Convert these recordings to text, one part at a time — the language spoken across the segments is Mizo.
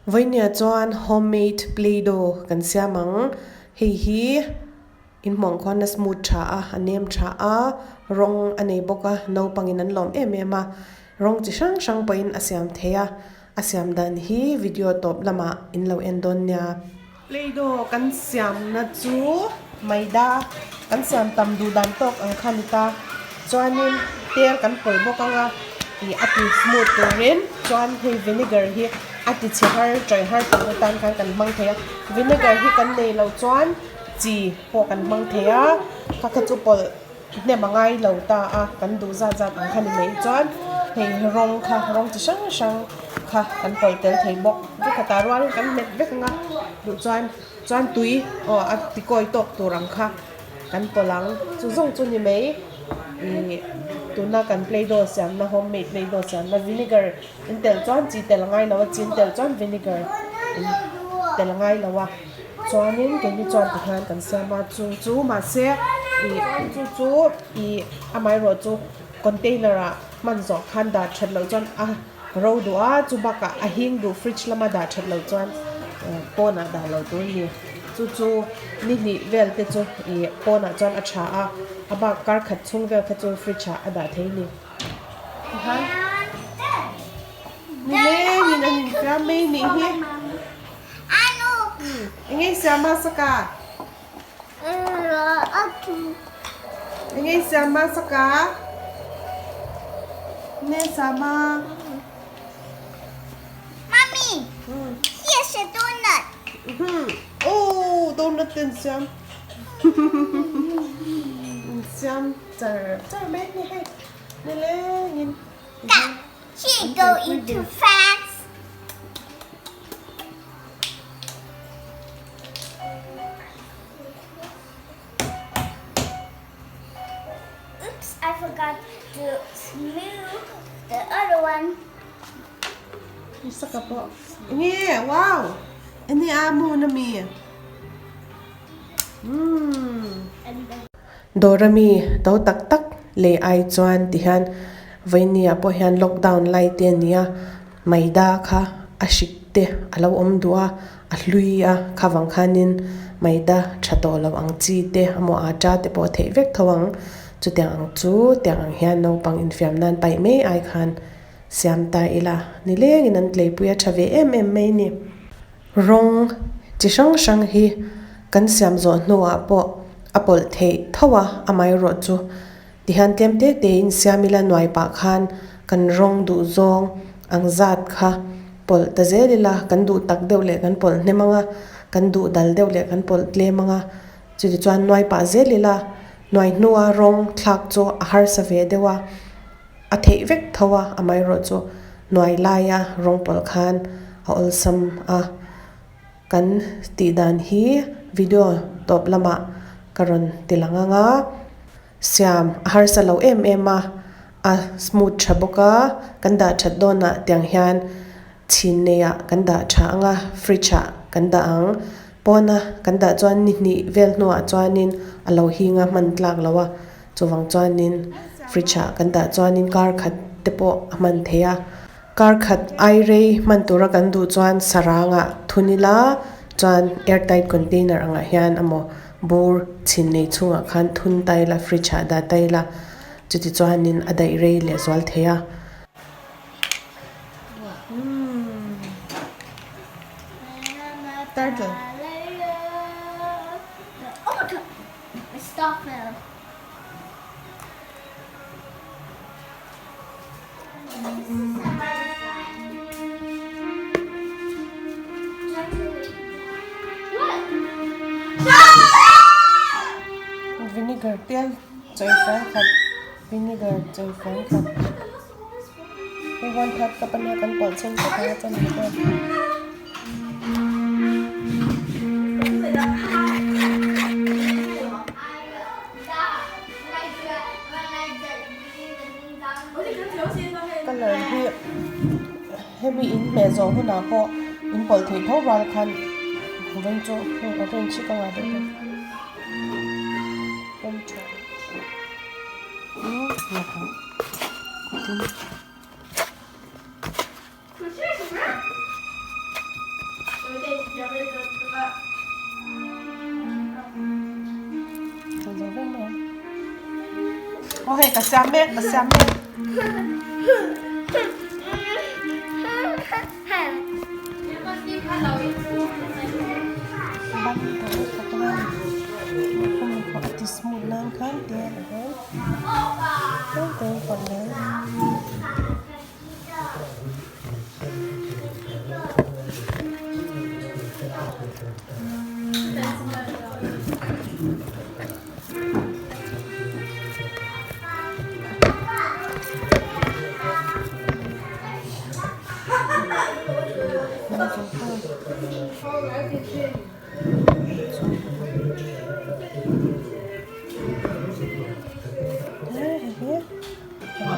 Vawinia chuan homemade play doh kan siam ang. Hei hi inhmuh ang khuan a smooth tha a, a nem tha a, rawng a nei bawk a, naupangin an lawm em em a. Rawng chi hrang hrang pawhin a siam thei a, a siam dan hi video tawp lamah in lo en dawn nia. Play-doh kan siamna chu maida kan siam tam duh dan tawk ang kha ni ta. Chuanin tel kan pawlh bawk ang a, ih a ti smooth turin chuan hei vinegar hi a ti chhe har tawih har tur atan khan kan hmang thei a. Vinegar hi kan nei loh chuan chi pawh kan hmang thei a, kha kha chu pawlh hnem a ngai lo ta a, kan duh zat zat ang kha ni mai chuan hei rawng kha rawng chi hrang hrang kha kan pawlh tel thei bawk vekhatah rual kan hmet vek ang a duh chuan chuan tui aw a ti kawi tawk tur ang kha kan pawlh ang chu zawng chu ni mai ih tuna kan play doh siamna homemade play doh siamna vinegar in telh chuan chi tel a ngai lo a chi in telh chuan vinegar in tel a ngai lo a. Chuanin keini chuan tikhian kan siam a, chu chu mahse ih chu chu ih amaherawh chu container ah hman zawh khan dah that loh chuan a ro duh a, chu bakah a hing duh fridge lama dah that loh chuan pawnah dah loh tur a ni. Chu chu ni hnih vel te chu ih pawnah chuan a tha a, a bak kar khat chhung vel kha chu fridge ah a dah thei a ni. Tikhan nilengin an infiam mai a nih hi. Enge i siam hmasa Enge i siam hmasa ka? Nge siam a? Mummy, here's a donut. Oh, donut te an siam. An siam char char mai ni hei. Nilengin. She going too fast. Oops, I forgot to smooth the other one. Isa ka po. Nge, wow! Ini amo na mi. Mm. Dawr ami to tak tak lei ai chuan ti hian vawinia pawh hian lockdown lai te a ni a maida kha a hrik te a lo awm duh a a hlui a kha vang khanin maida tha tawh lo ang chi te emaw atta te pawh a theih vek tho ang chutiang ang chu tiang ang hian naupang infiam nan paih mai ai khan siam ta ila nilengin an tleipui a tha ve em em mai a ni. Rawng chi hrang hrang hi kan siam zawh hnuah pawh a pawlh theih tho a, amaherawh chu tihian tlem te te in siam ila nuai pah khan kan rawng duh zawng ang zat kha pawlh ta zel ila kan duh tak deuh leh kan pawlh hnem ang a, kan duh dal deuh leh kan pawlh tlem ang a, chutichuan nuai pah zel ila nuai hnua rawng thlak chu a harsa ve deuh a. A theih vek tho a, amaherawh chu hnuai laia rawng pawlh khan a awlsam a. Kan tih dan hi video tawp lamah ka rawn ti lang ang a, siam a harsa lo em em a, a smooth tha bawk a, kan dah that dawnah tiang hian chhin neiah kan dah tha ang a, fridge ah kan dah ang. Pawna kan dah chuan ni hnih vel hnuah chuanin a lo hing a hman tlak lo a. Chuvang chuanin fridge ah kan dah chuanin kar khat te pawh a hman thei a, kar khat ai rei hman tura kan duh chuan sarang ah thun ila chuan air tight container angah hian emaw bur chhin nei chhungah khan thun ta ila fridge ah dah ta ila chuti chuanin a daih rei leh zual thei a. Turtle. Vinegar tel chawi fang khat vinegar chawi fang khat hei one third cup ania kan pawlh chhin vek ang a chuan ni dawn. Colour hi hemi in hmeh zawh hunah pawh in pawlh theih tho rual khan vawiin chu heng orange hi ka ngah deuh bawk. Aw hei ka siam mek ka siam mek. Ban a ti smooth nan khan te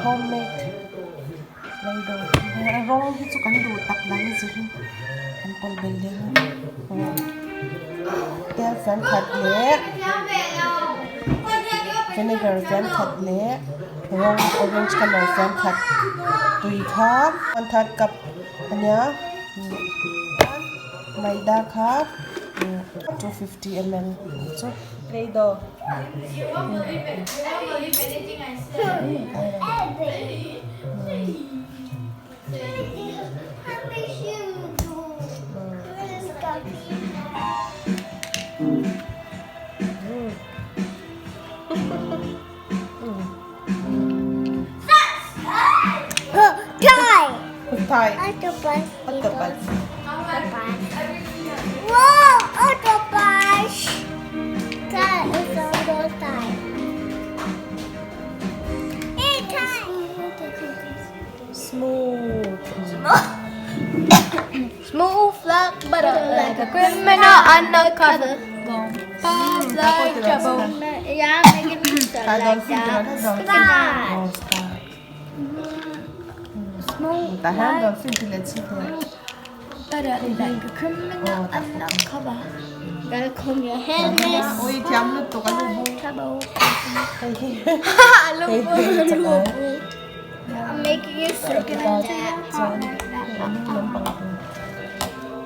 Homemade play doh a rawng hi chu kan duh tak dang zirin kan pawlh belh leh a tel fian khat leh vinegar fian khat leh rawng orange colour fian khat tui kha one third cup ania maida kha 250 ml chu play doh. Thai. Octopus. Octopus. Wow, octopus. That is octopus. Hey, Thai. Smooth. Smooth like butter, like a criminal undercover. Gone fast like trouble. Yeah, I'm making me Ah, like dolphin that. tira na dolphin. Stop. Oh, stop. Smooth Tahan dolphin tila chito. butter, like a criminal undercover. Gotta comb your hair, miss. Ui, thiam lu tuk alu bu. Trouble. Hei hi. Alu Hei hei chak ai. I'm making you soak like that. Chuan anung lampang tu.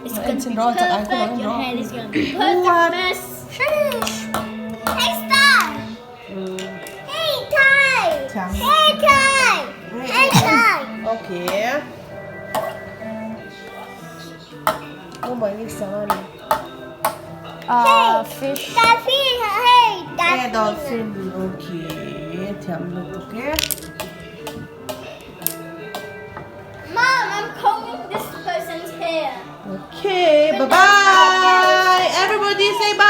It's Em gonna xin be roll chak ai ko perfect. lo Your roll. hair is gonna be perfect, What? miss. Hey, Star. Hey, Ty. Thiam. Hey, Ty. Hey, Ty. Okay. Oh my ni sang ani. Fish. Dolphin. Hey, Eh dolphin. dolphin. Okay. Thiam lu tuk e. Mom, I'm combing this person's hair. Okay, bye-bye. Everybody say bye.